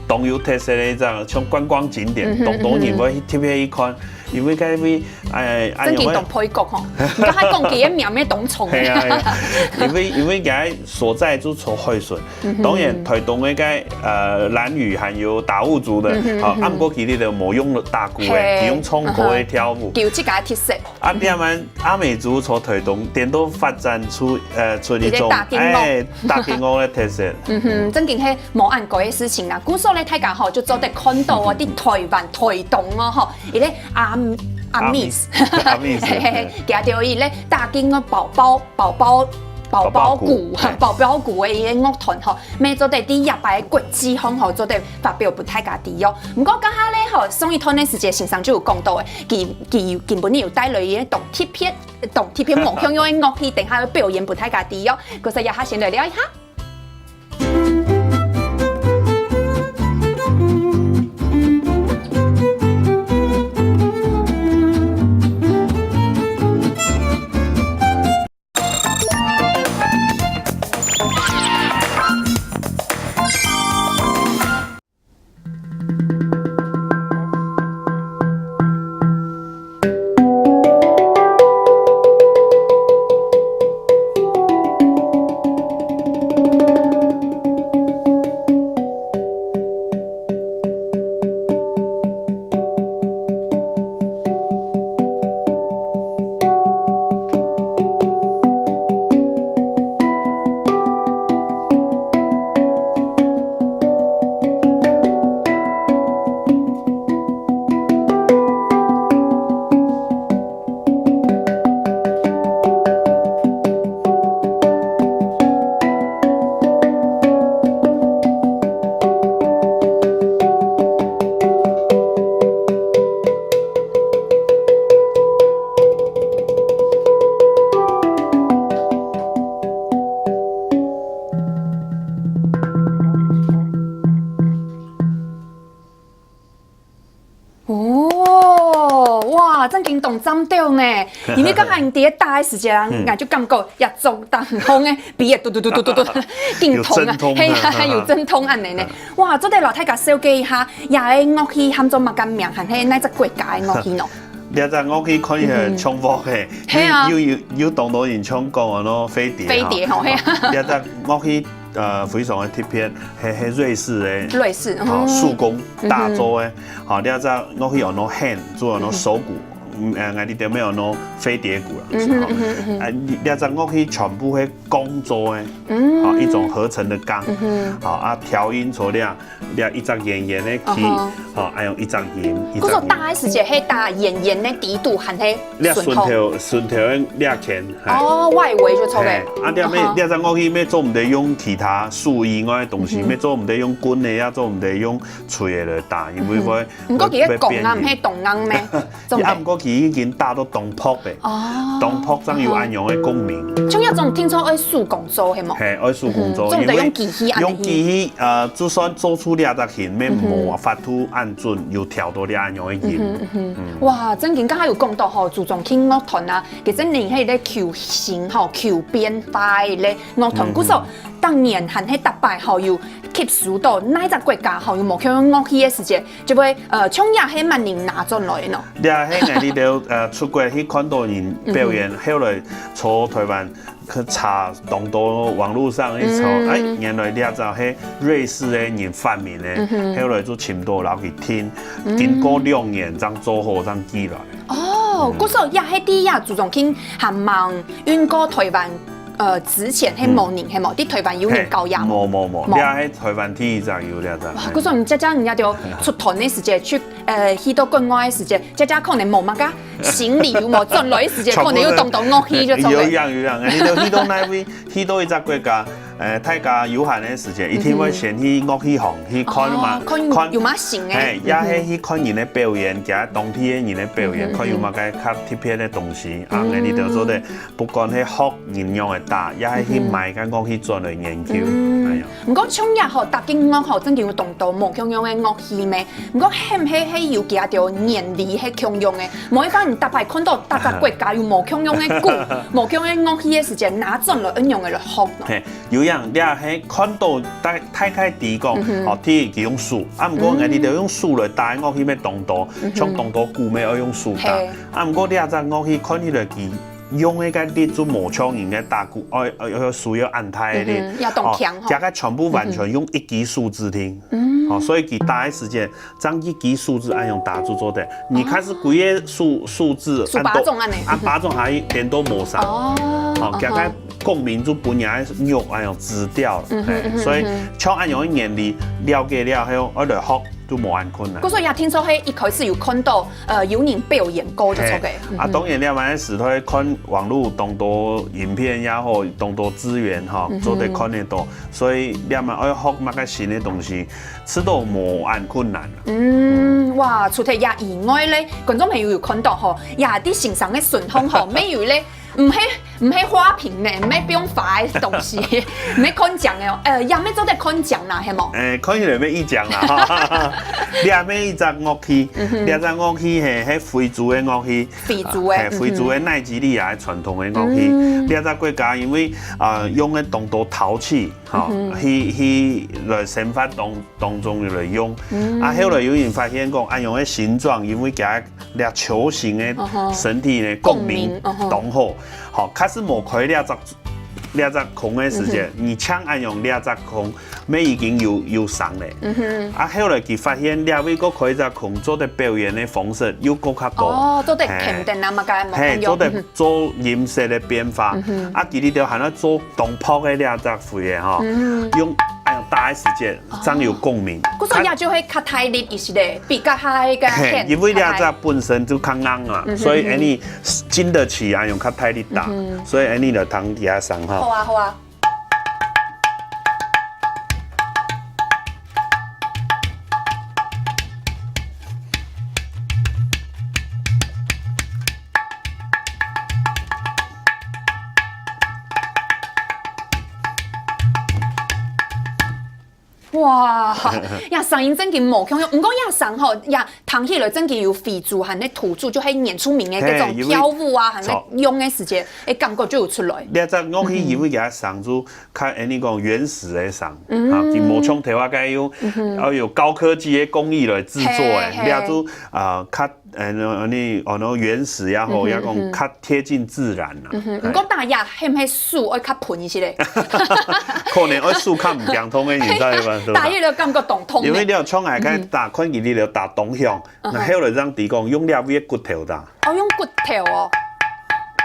當有特色个一隻，像觀光景點，嗯哼，當多人會去特別去看。嗯哼。 因為該位，哎，哎，正經當配角吼。你剛才講佢个名乜當重。係啊，係啊。因為，因為佢所在就在海脣。嗯哼。當然，台東个該，呃，蘭嶼還有達悟族个，嗯哼，啊，嗯哼。啊，毋過佢兜就無用打鼓个，嘿，佢用唱歌个，嗯哼。跳舞。有自家个特色。啊，嗯哼。這滿阿美族在台東顛倒發展出，呃，出一種，佢个打擊樂。哎，打擊樂个特色。嗯哼，正經係無恁該个事情啦。故所咧，大家吼就做得看到哦，嗯哼。在台灣、台東哦，吼， 一個阿，阿美族，阿美族，阿美族，嘿嘿嘿，嘿。佢兜一個打擊樂寶寶，寶寶，寶寶鼓，寶寶鼓，嘿。寶寶鼓个一個樂團吼，乜做得在這擺个國際上吼，做得發表分大家知哦。毋過，這下咧吼，上一段个時節，先生就有講到个，佢，佢今晡日有帶來一個當特別，當特別無共樣个樂器，等下愛表演分大家知哦。故所這下先來尞一下。站到呢，因為剛才你在打个時節啊，𠊎就感覺也做當痛个，鼻也嘟嘟嘟嘟嘟嘟，緊痛啊，有陣痛啊，係啊，有陣痛恁呢呢。哇，做得摎大家紹介一下，這个樂器喊做麼个名，還係哪隻國家个樂器呢？這隻樂器看起來像鑊个，係啊，有有有當多人像講个咯，飛碟，飛碟吼，係啊，這隻樂器呃非常个特別，係係瑞士个，瑞士，哦，手工打造个，好，這隻樂器有喏hand，做喏手鼓。 嗯，呃，𠊎這兜乜有喏飛碟鼓啦，嗯哼，嗯哼，嗯哼。啊，這隻樂器全部係鋼做个，嗯，啊，一種合成的鋼，嗯哼，啊，啊，調音出來，這一隻圓圓个key，啊，用一隻音，一隻音。故所打个時節係打圓圓个底肚，還係這順頭順頭个這圈，哦，外圍就著个。啊，這乜這隻樂器乜做毋得用其他樹以外个東西，乜做毋得用棍个，也做毋得用錘个來打，因為會。毋過佢个槓啊，毋係當硬咩？ 啊，毋過佢已經打到當薄个，哦，當薄正有恁樣个共鳴。像這種聽說愛手工做，係無？係，愛手工做，嗯，做毋得用機器恁樣去。因為用機器，呃，就算做出這隻形，乜無法度恁準，有調到這恁樣个音。嗯哼，嗯哼。哇，正經，剛才有講到吼，朱宗慶樂團啊，其實你係咧求新吼，求變化个咧樂團，故所當年還係逐擺吼有吸收到哪隻國家吼有無共樣樂器个時節， 就會，呃，像這係麼人拿轉來个呢？這係𠊎這兜，呃，出國去看到人表演，後來在臺灣去查當多網路上去查，哎，原來這隻係瑞士个人發明个，後來就尋到摎佢聽，經過兩年正做好正寄來。哦，故所也係在這朱宗慶還吂運過臺灣 呃，之前係無人，係無？在臺灣有人搞這無？無無無，無。這係臺灣第一隻有這隻。哇，故所你姐姐人家就出團个時節，去，呃，去到國外个時節，姐姐可能無麼个行李，有無？轉來个時節，可能有當多樂器就著个。有影有影，你就去到哪位，去到一隻國家，呃，大家有閒个時節，一定會先去樂器行去看嘛，哦，看有麼个新个。係，也係去看人个表演，其他當地个人个表演，看有麼个較特別个東西，啊，你就做得 不管係學人仰仔打，也係去買个樂器轉來研究。嗯。哎呀。毋過像這吼，打擊樂吼，正經有當多無共樣个樂器咩？毋過係毋係係有幾多年理係共樣个？無一般人逐擺看到逐隻國家有無共樣个鼓、無共樣个樂器个時節，拿轉來恁樣个來學呢？嘿，有影，這係看到大大概知講，哦，第一佢用手，啊，毋過𠊎這兜用手來打个樂器乜當多，像當多鼓乜愛用手打。嘿。啊，毋過這隻樂器看起來佢 用个該力就無像人个打鼓，愛愛愛需要恁大个力。嗯哼，要當強吼。哦，這个全部完全用一支手指定。嗯。哦，所以佢打个時間，正一支手指恁樣打就做得。你看係幾个手手指，手巴掌恁呢。按巴掌下去，顛倒無聲。哦，哦，這个共鳴就分人个肉恁樣止掉了。嗯哼，嘿，嗯哼，所以像恁樣个原理了解了後，愛來學 就無恁困難。故所也聽說係一開始有看到，呃，有人表演過就著个。嘿，啊，當然了嘛，時代看網路當多影片也好，當多資源吼，做得看得到，所以了嘛愛學麼个新个東西，試著無恁困難。嗯，哇，除忒這以外咧，觀眾朋友有看到吼，也在欣賞个順風吼，乜有咧，毋係 毋係花瓶呢，毋係放花个東西，毋係看獎个哦，呃，也毋係做得看獎啦，係無？欸，看起來乜一獎啦，哈哈哈。這乜一隻樂器，這隻樂器係係非洲个樂器，非洲个，係非洲个奈及利亞个傳統个樂器。這隻國家因為啊用个當多陶器，吼，去去來生活當當中有來用。啊後來有人發現講，啊用个形狀，因為佢 這球形个身體呢，共鳴當好。吼，假使無開這隻這隻孔个時節，你淨恁樣這隻孔，乜已經有有聲咧。啊後來佢發現這位過開隻孔，做得表演个方式又過較多。哦，做得肯定啊嘛，該無嘿，做得做音色个變化。啊佢這兜還愛做當薄个這隻位个吼，用哎呀打个時節，正有共鳴。故所也就會較大力一些咧。 比較下个嘿，因為這隻本身就較硬啊，所以恁呢經得起啊用較大力打，所以恁呢就聽一下聲哈。好啊，好啊。哇，這聲音真个無共樣。毋過這聲吼，這聽起來真个有非洲還係土著，就係原住民个該種跳舞啊，還係用个時節，欸，感覺就有出來。這隻樂器因為佢个聲就較，欸，你講原始个聲，啊，佢無像頭下該用，要有高科技个工藝來製作个，這就啊，較，欸，你，哦，原始也好，也講較貼近自然啦。毋過大家係毋係手愛較翕一息咧？可能愛手較毋驚痛个，你知道嗎？大家都感覺當痛。因為你有像𠊎該打，看佢哩有打咚響， 然後來這樣提供，用這位个骨頭打。哦，用骨頭哦，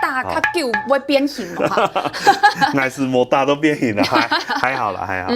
打較久會變形哦。還是無打到變形啦，還還好啦，還好。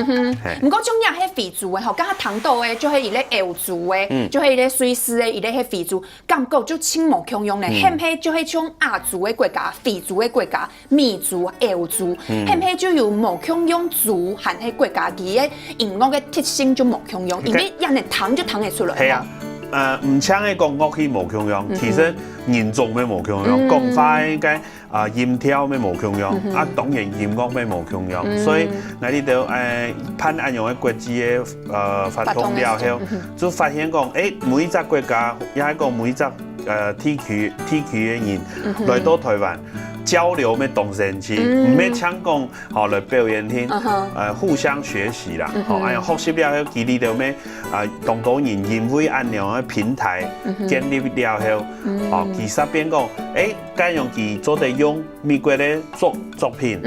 毋過像這係非洲个吼，剛剛談到个就係一類歐洲个，就係一類瑞士个，一類係非洲，感覺就盡無共樣呢。係毋係就係像亞洲个國家、非洲个國家， 美洲、歐洲，係毋係就有無共樣族還係國家佢个音樂个特性就無共樣，因為恁樣聽就聽得出來。係啊，呃，毋淨係講樂器無共樣，其實人種乜無共樣，講話个啊音調乜無共樣，啊當然音樂乜無共樣，所以𠊎這兜誒辦恁樣个國際个呃活動了後，就發現講，誒每一隻國家，也係講每一隻 呃地區地區个人來到台灣交流，乜當神奇，毋係淨講吼來表演，聽，呃互相學習啦，吼，哎呀，學習了後，佢哩兜乜啊，當多人因為恁樣个平台建立了後，哦，其實變講，誒，該樣佢做得用美國个作作品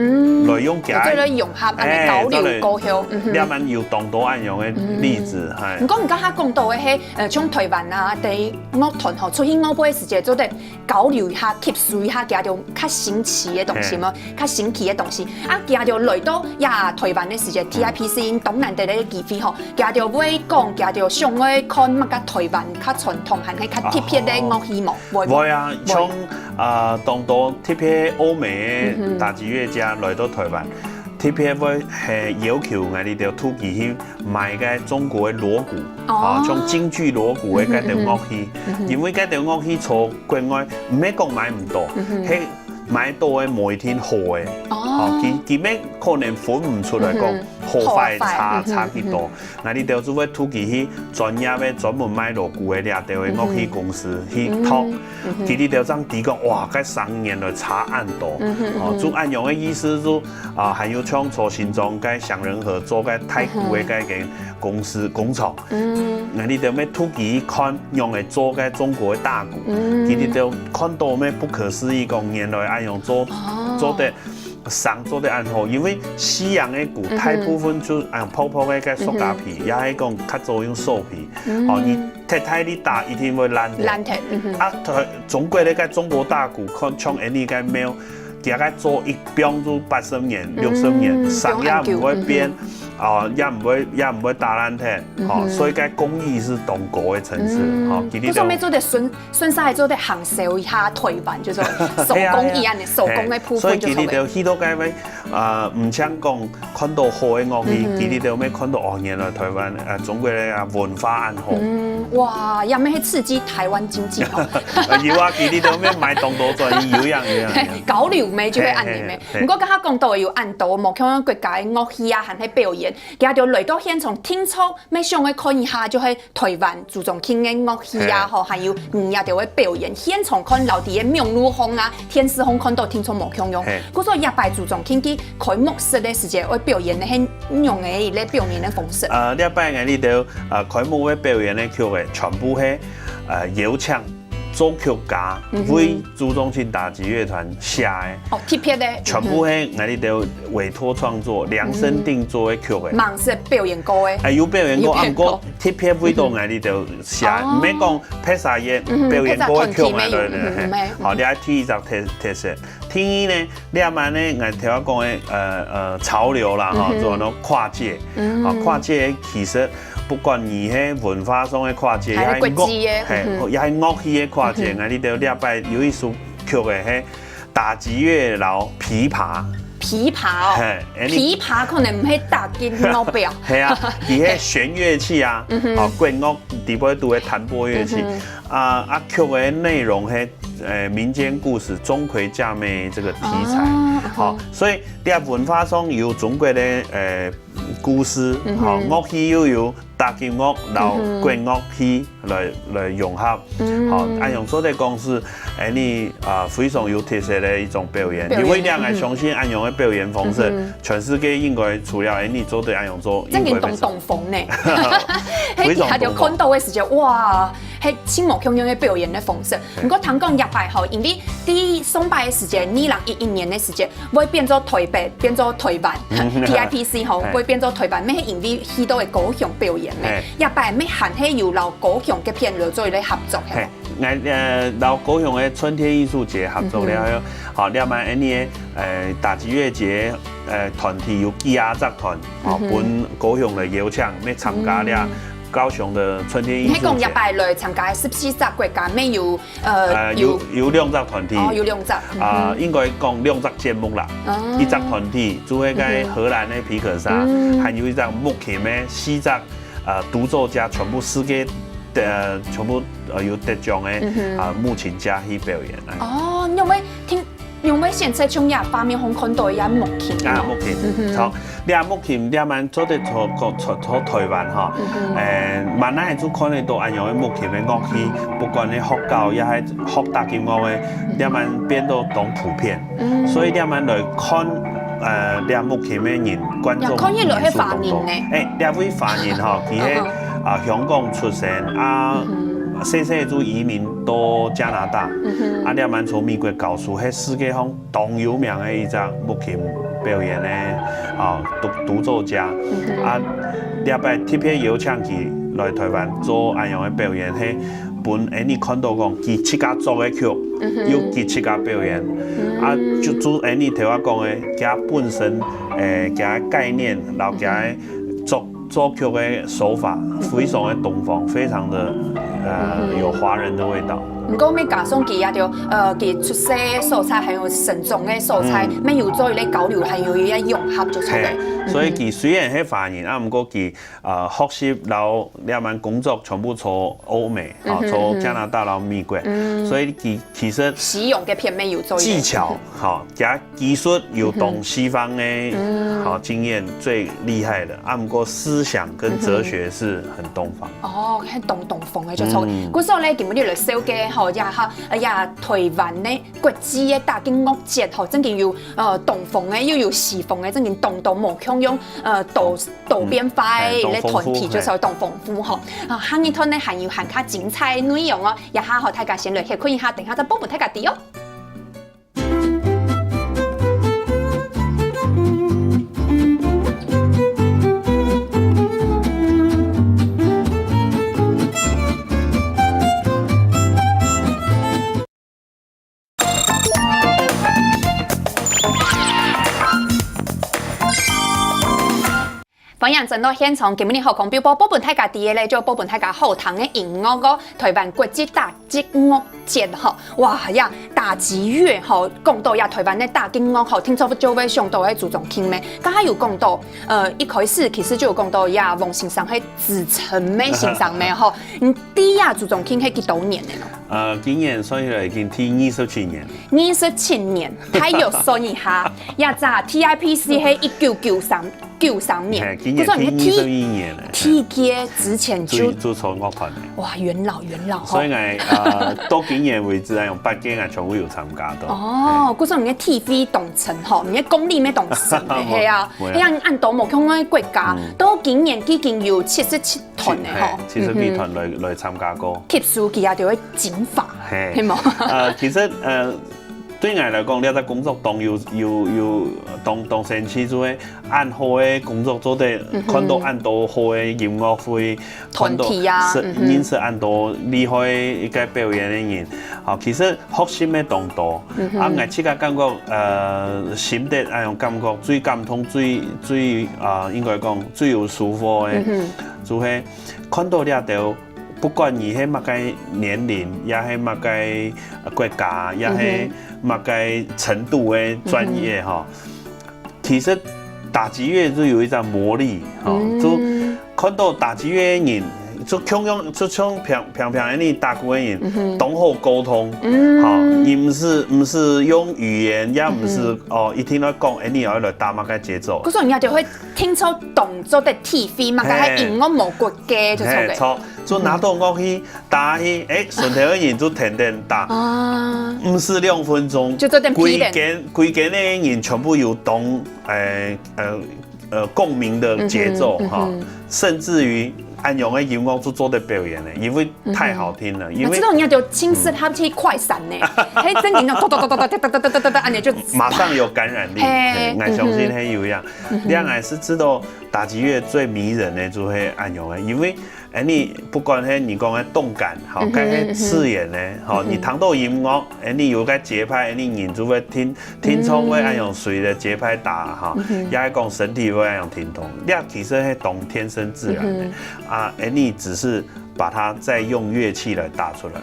來用佢，做得融合，恁樣交流過後，這樣有當多恁樣个例子，係。毋過你剛剛講到个係，呃，像台灣啊，對 樂團吼，出去外背个時節，做得交流一下、吸收一下，佢兜較新奇个東西嘛，較新奇个東西。啊，佢兜來到呀台灣个時節，T I P C當難得个機會吼，佢兜會講，佢兜想愛看麼个台灣較傳統，還係較特別个樂器無？會無？會啊，像啊，當多特別歐美个打擊樂家來到台灣，特別會係要求𠊎這兜土耳其 買个中國个鑼鼓，哦，像京劇鑼鼓个該兜樂器，因為該兜樂器在國外毋係講買毋到，係買到个無一定好个，哦，佢佢乜可能分毋出來講好壞差差幾多。𠊎這兜就會土耳其去專業个專門賣鑼鼓个這兜个樂器公司去討，佢這兜正知講，哇，該聲音來差恁多，哦，就恁樣个意思就 啊，還有像做新莊个祥仁和做个太古个該間公司工廠，嗯，𠊎這兜乜土耳其看仰仔做个中國个大鼓，佢這兜看到乜不可思議，講原來恁樣做做得聲做得恁好，因為西洋个鼓大部分就恁樣薄薄个該塑膠皮，也係講較早用獸皮，哦，你忒大力打一定會爛忒。爛忒，嗯哼。啊，中國个該中國大鼓，看像恁樣个廟，佢个做一 放就八十年、六十年，聲也毋會變，哦，也毋會也毋會打爛忒，哦，所以該工藝係當高个層次，哦，佢這種。故所乜做得順順勢做得行銷一下台灣，就係手工藝恁樣，手工个部分就係。所以佢這兜去到該位，呃，毋淨講看到好个樂器，佢這兜乜看到哦，原來台灣呃中國个文化恁好。哇，也乜係刺激台灣經濟哦。有啊，佢這兜乜買當多轉，有樣有樣。交流乜就係恁樣个。 毋過，頭下講到有恁多無共樣國家个樂器啊，還係表演，佢兜來到現場聽著，乜想愛看一下，就係台灣朱宗慶个樂器啊，吼，還有嗯，佢兜个表演，現場看摎在網路項啊、電視項看到聽著無共樣。故所這擺朱宗慶佢開幕式个時節，愛表演个係仰仔一個表演个方式？呃，這擺𠊎這兜呃開幕个表演个曲仔，全部係呃邀請 作曲家為朱宗慶打擊樂團寫个，哦，特別个，全部係𠊎這兜委託創作、量身定做个曲仔。吂識表演過个。哎，有表演過，啊毋過特別為著𠊎這兜寫，毋係講別儕个表演過个曲仔來个。好，這係第一隻特特色。第二呢， 這擺呢，𠊎頭下講个呃呃潮流啦，吼，做到跨界，啊跨界其實不管你係文化上个跨界，也係樂，係，也係樂器个跨界。𠊎這兜這擺有一首曲仔係打擊樂摎琵琶。琵琶哦，係，琵琶可能毋係打擊樂器啊。係啊，佢係弦樂器啊，哦，管樂底背都係彈拨樂器。啊啊曲个內容係 呃民間故事鍾馗嫁妹這個題材，好，所以在文化上有中國个呃故事，吼，樂器又有打擊樂摎管樂器來來融合，吼，恁樣做得講係，恁呢啊非常有特色个一種表演。表演，因為這𠊎相信恁樣个表演方式，全世界應該除了恁呢做得恁樣做，正經當當風呢。非常當風。佢下就看到个時節，哇，係盡無共樣个表演个方式。毋過聽講這擺吼，因為第上擺个時節，二零一一年个時節， 會變做台北，變做台灣，T I P C吼，會變做台灣，乜係因為去到个高雄表演呢。這擺乜還係有摎高雄个片來做一個合作，係無？𠊎呃摎高雄个春天藝術節合作了，好，這擺恁呢个呃打擊樂節呃團體有幾下隻團，哦，分高雄來邀請，乜參加了高雄个春天藝術節。你係講這擺來參加十四隻國家，乜有 呃，有有兩隻團體，哦，有兩隻，啊，應該講兩隻節目啦。一隻團體就係在荷蘭个皮克沙，還有一隻木琴个四隻呃獨奏家，全部世界呃全部呃有得獎个啊木琴家去表演。哦，你有無聽？你有無現在像這畫面上看到一樣木琴？啊，木琴，好。 這木琴這滿做得在在在在台灣吼，誒，滿哪就看得到恁樣个木琴个樂器，不管係學校也係學打擊樂个，這滿變到當普遍。所以這滿來看，呃，這木琴个人，觀眾也看起來係華人呢。誒，這位華人吼，佢係啊香港出生啊，細細就移民到加拿大，啊這滿在美國教書，係世界上 當有名个一隻木琴表演个啊獨獨奏家。啊，這擺特別邀請佢來台灣做恁樣个表演，係分𠊎等看到講佢自家作个曲，又佢自家表演。啊，就就𠊎等頭下講个，佢本身誒佢个概念，然後佢个作作曲个手法非常个東方，非常个呃有華人个味道。 毋過，乜加上佢也就呃，佢出世个所在，還有成長个所在，乜有做一個交流，還有一個融合就出來。係，所以佢雖然係華人，啊，毋過佢呃學習摎這滿工作全部在歐美，吼，在加拿大摎美國，所以佢其實使用个片面有做一個技巧，吼，佢个技術有當西方个，吼，經驗最厲害个，啊，毋過思想跟哲學是很東方。 哦，係當東方个就著。故所咧，今日來紹介吼，這下呃這台灣个國際个打擊樂節吼，正經有呃東方个，又有西方个，正經當多無共樣呃多多變化个一個團體，就係當豐富吼。啊，下一段呢還有還較精彩个內容哦，這下吼大家先來歇睏一下，等下再報分大家知哦。 歡迎轉到現場，今日好康標報，報分大家知个咧，就報分大家好聽个音樂哦。台灣國際打擊樂節吼，哇呀，打擊樂吼，講到呀，台灣个打擊樂吼，聽著就會想到个朱宗慶咩？剛剛有講到，呃，一開始其實就有講到呀，黃先生係資深个先生咩吼？你知呀，朱宗慶係幾多年个咯？呃，今年算起來已經第二十七年。二十七年，大約算一下，呀，這T I P C係一九九三 九三年，係，今年第二十一年了。第一屆之前就就就創樂團了。哇，元老元老吼。所以𠊎呃到今年為止，啊，有八屆𠊎全部有參加到。哦，故所你个體會當深吼，你个功力乜當深个，係啊，無無啊。係啊，恁多無共个國家，到今年已經有七十七團了吼，七十幾團來來參加過。吸收佢啊，就會精華，係，係無？呃，其實呃。 對𠊎來講，這隻工作當有有有當當神奇，就係恁好个工作做得看到恁多好个音樂會，團體啊，看到認識恁多厲害个一個表演个人。好，其實學習乜當多。啊，𠊎自家感覺，呃，心得恁樣感覺最感動、最最啊，應該講最有收穫个，就係看到這兜 不管你係麼个年齡，也係麼个國家，也係麼个程度个專業吼，其實打擊樂就有一種魔力吼，就看到打擊樂个人，就共樣，就像平平平恁樣打鼓个人，當好溝通，吼，你毋使毋使用語言，也毋使哦，一定要講，哎，你要來打麼个節奏。故所人家就會聽出動作个體會嘛，該係音樂無骨架就著个。嘿，著，就拿到樂器打去，哎，脣頭个人就跈等打，啊，毋使兩分鐘，就做得規間規間个人全部有動，哎呃呃共鳴个節奏哈，甚至於恁樣个音樂就做得表演了，因為太好聽了，因為。那這種人家就親自他去快閃呢，嘿，真的那種咚咚咚咚咚咚咚咚咚咚，恁樣就馬上有感染力，嘿，我相信很有影。另外是知道打擊樂最迷人的就係恁樣个，因為 哎，你不管係你講个動感，吼，該係自然个，吼，你聽到音樂，哎，你有个節拍，哎，你人就會聽聽從會恁樣隨著節拍打，哈，也係講身體會恁樣停動，這其實係當天生自然个，啊，哎，你只是把它再用樂器來打出來。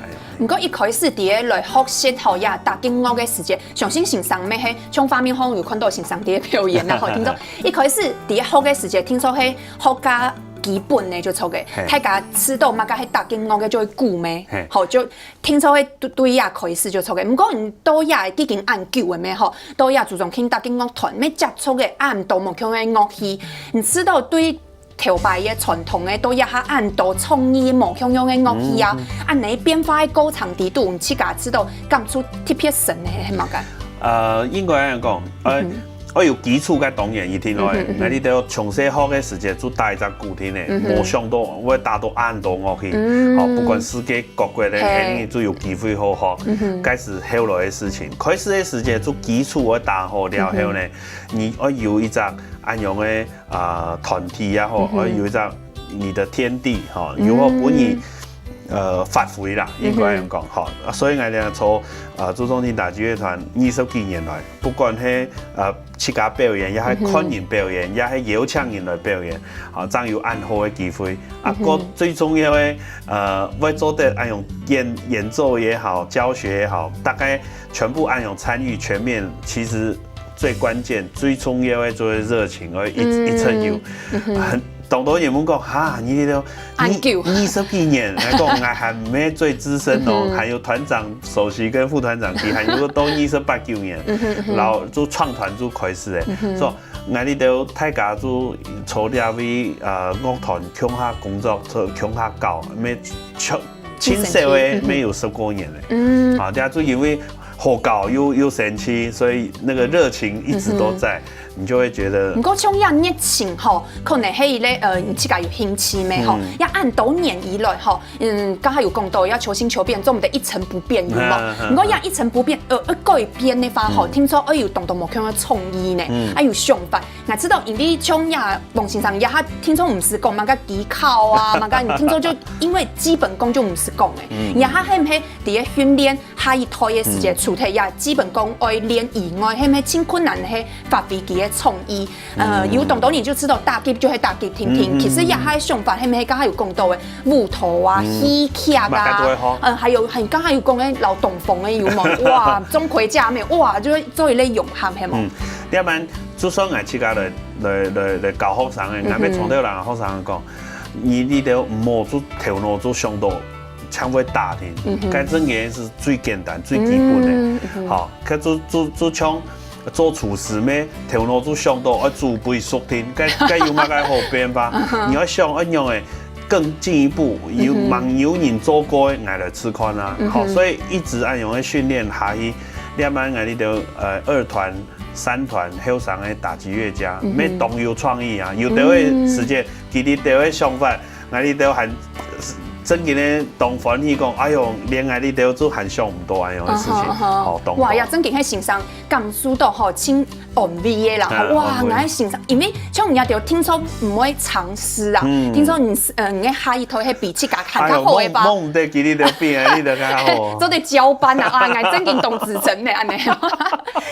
毋過一開始佇咧來學習吼，也打擊樂个時節，相信先生乜係像畫面項有看到先生佇咧表演啊，吼，聽說一開始佇咧學个時節，聽說係學个 基本个就著个，大家知道麼个係打擊樂个就會鼓咩，吼，就聽說係對對這開始就著个。毋過你到這已經恁久个咩吼，到這朱宗慶打擊樂團乜接觸个恁多無共个樂器，你知道對頭擺个傳統个到這下恁多創意無共樣个樂器啊，恁呢變化个過程底肚，你自家知道感觸特別深个係麼个？呃，應該恁樣講，呃， 愛有基礎个當然一定愛，𠊎這兜從細學个時節就打一隻鼓定个，無想到會打到恁多樂器，吼，不管世界各國个，肯定就有機會好學。該係後來个事情，開始个時節就基礎愛打好了後呢，你愛有一隻恁樣个啊團體也好，愛有一隻你的天地，吼，如何分你呃發揮啦，應該恁樣講，吼。所以𠊎兜做呃朱宗慶打擊樂團二十幾年來， 不管係呃自家表演，也係看人表演，也係邀請人來表演，啊，正有恁好个機會。啊，過最重要个，呃，會做得恁樣演演奏也好，教學也好，大概全部恁樣參與全面，其實最關鍵、最重要个就係熱情，而一一直有，很當多人問講，哈，你這兜恁久，二十幾年，來講，𠊎還毋係最資深哦，還有團長、首席跟副團長，佢還有到二十八九年，然後就創團就開始誒，所以𠊎這兜大家就坐這位呃樂團共下工作，共下搞，乜盡盡少个乜有十過年誒，啊，這就因為 好搞又又生趣，所以那個熱情一直都在，你就會覺得。毋過像這熱情吼，可能係一個呃，你自家有興趣咩吼，也恁多年以來吼，嗯，剛才有講到要求新求變，做毋得一成不變，有無？毋過也一成不變，呃，要改變个話吼，聽說愛有當多無共个創意呢，愛有想法。𠊎知道，因為像這王先生，這下聽說毋使講麼个技巧啊，麼个，聽說就因為基本功就毋使講誒，這下係毋係佇个訓練 下一代个時節，除忒這基本功愛練以外，係毋係盡困難个係發揮佢个創意？呃，有當多人就知道打擊就係打擊定定，其實這下个想法係毋係剛才有講到个舞蹈啊、戲劇啊，呃，還有很剛才有講个老東風个有無？哇，鍾馗家廟，哇，就係做一類融合，係無？嗯，這般就算𠊎自家來來來來教學生个，𠊎乜常對𠊎學生講，你你兜毋好就頭腦就想到 像會打定，該正經係最簡單、最基本个。好，佢就就就像做廚師咩，頭腦就想到愛煮杯熟定，該該有麼个好變化？你愛想愛用个更進一步，有還有人做過个，𠊎來試看啊。好，所以一直恁樣个訓練下去，這下𠊎這兜呃二團、三團後生个打擊樂家，乜當有創意啊！有兜个時節，佢兜个想法 𠊎這兜還正經个當歡喜講，哎喲，連𠊎這兜就還想毋到恁樣个事情，吼，當好。哇，也正經係先生感受到吼，盡安慰个啦，哇，𠊎个先生，因為像人家就聽說毋會藏私啊，聽說你呃，你个下一代係比自家還較好个吧？哎喲，夢夢得佢這兜比𠊎這兜較好。做得交班啊，啊，𠊎正經當自尊个恁呢。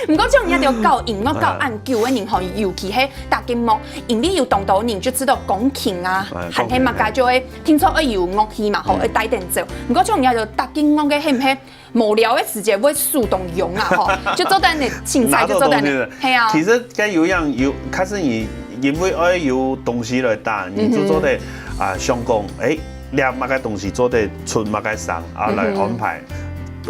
毋過像人家就教音樂教恁久个人吼，尤其係打擊樂， 因為有當多人就知道鋼琴啊，還係麼个就會聽說愛有樂器嘛，吼，愛帶等走。毋過像人家就打擊樂个，係毋係無聊个時節會手動用啊，吼，就做得你凊彩就做得你，係啊。其實該有樣有，開始你因為愛有東西來打，你就做得啊，想講，誒，這麼个東西做得出麼个聲啊，來安排，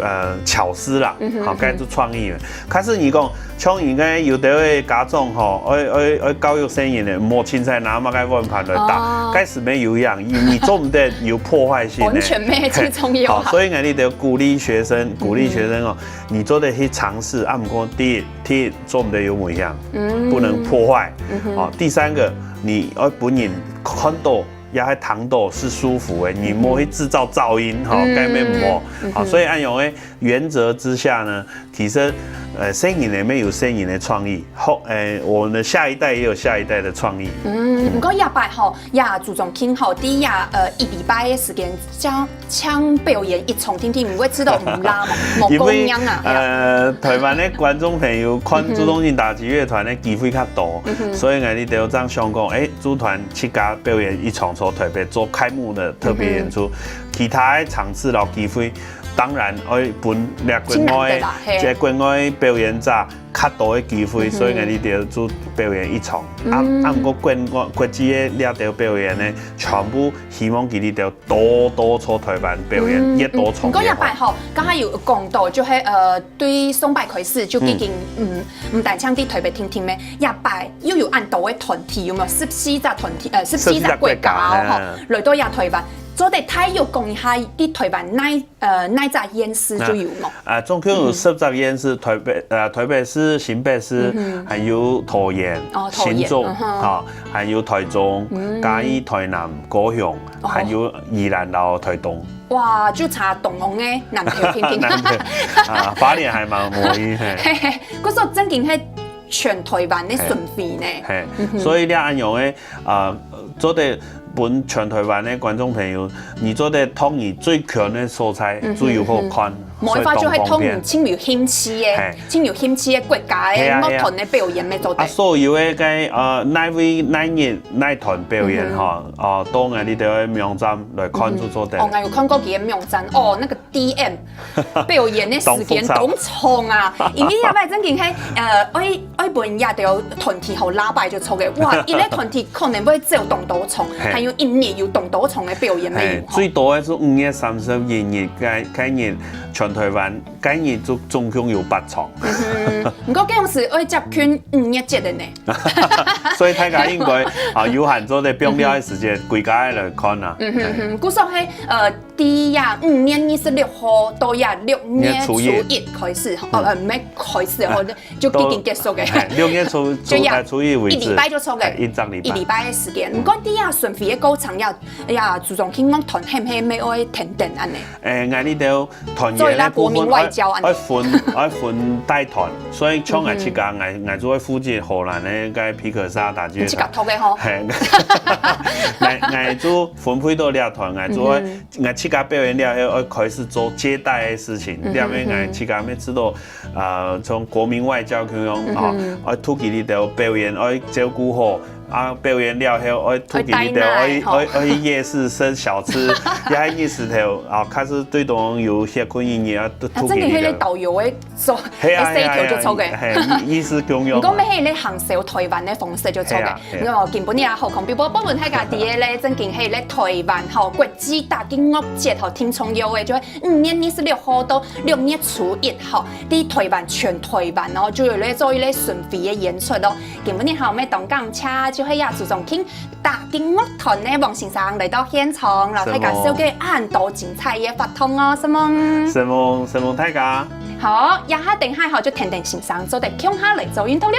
呃，巧思啦，好，該就創意了。可是你講，像應該有的位家長吼，愛愛愛教育細人呢，莫凊彩拿麼个碗盤來打，該係無有用，你你做毋得有破壞性的。完全無，最重要。好，所以𠊎俚就鼓勵學生，鼓勵學生哦，你做得去嘗試，啊，毋過第一，第一做毋得有危險，不能破壞。哦，第三個，你愛分人看到 也還聽到是舒服的，你莫去製造噪音，吼，該乜毋好。好，所以恁樣的原則之下呢，其實，呃，細人仔乜有細人仔的創意，後，呃，我們的下一代也有下一代的創意。嗯，毋過這擺吼，這朱宗慶吼，第一，呃，一禮拜的時間，將將表演一場定定，毋會知道毋拉嘛，無供應啊。呃，台灣的觀眾朋友看朱宗慶打擊樂團的機會較多，所以𠊎俚就正想講，欸， 朱團自家表演一場在台北做開幕的特別演出，其他的場次摎機會，當然愛分這國外，這國外表演者較多的機會，所以𠊎俚就表演一場。啊，啊，毋過國外國際的這兜表演呢，全部希望佢俚就多多在台灣表演，越多場越好。毋過這擺吼，剛剛有講到，就係，呃，對上擺開始就已經，嗯，毋單淨在台北定定咩，這擺 又有恁多个團體，有無？十四隻團體，呃，十四隻國家哦，吼，來到這台灣，做得大約講一下，在台灣哪，呃，哪隻縣市就有無？啊，總共有十隻縣市，台北，呃，台北市、新北市，還有桃園、新竹，哈，還有台中、嘉義、台南、高雄，還有宜蘭摎台東。哇，就差東勢个南投定定。南投，啊，花蓮還無，無去，嘿。嘿嘿，故所正經係 全台灣个巡迴呢。嘿，所以這恁樣个，啊，做得分全台灣个觀眾朋友，你做得擇你最近个所在，最有好看，無辦法就係擇你盡有興趣个，盡有興趣个國家个樂團个表演乜做得。啊，所有个該，呃，哪位哪日哪團表演吼，哦，到𠊎俚个網站來看就做得。哦，𠊎有看過佢个網站，哦，那個 D M 表演个時間當長啊，因為這擺正經係，呃，愛愛分這兜團體吼拉擺就著个，哇，一個團體可能會走當多場，還有一日有當多場个表演个。最多个係五月三十一日，該該日全台灣該日就總共有八場。毋過該樣係愛接近五月節个呢。所以大家應該啊，有閒做得放尞个時間，歸家來看啊。嗯哼哼，故所係，呃， 在這五月二十六號到這六月初一開始，哦，呃，毋係開始，哦，就已經結束个。六月初初初一為止，一禮拜就著个，一隻禮拜，一禮拜个時間。毋過在這巡迴个過程，這這朱宗慶樂團係毋係乜愛跈等恁呢？欸，𠊎俚就團員个部分，愛愛分愛分帶團，所以像𠊎自家，𠊎𠊎就會負責荷蘭个該皮克沙打擊樂團。自家擇个吼。嘿，𠊎𠊎就分配到這團，𠊎就會 𠊎自家表演了後，愛開始做接待个事情，因為𠊎自家乜知道，呃，像國民外交共樣，吼，愛同佢兜表演，愛照顧好，啊，表演了後，愛同佢兜，愛愛愛去夜市食小吃，也係意思頭，啊，開始對當有歇睏一日啊，同佢兜。真个係導遊个做，係啊係啊，就著个。係，意思共樣。毋過乜係你行銷台灣个方式就著个。係啊係啊。哦，今晡日啊，好康，比如講，本來大家知个咧，正經係咧台灣吼，國 際打擊樂節吼，聽眾有个，就係五月二十六號到六月初一吼，在台灣全台灣哦，就有咧做一個巡迴个演出哦。今晡日吼，乜當感謝，就係這朱宗慶打擊樂團个王先生來到現場，摎大家紹介恁多精彩个活動哦，承蒙。承蒙承蒙大家。好，這下等下吼，就跈等先生做得共下來做運動了。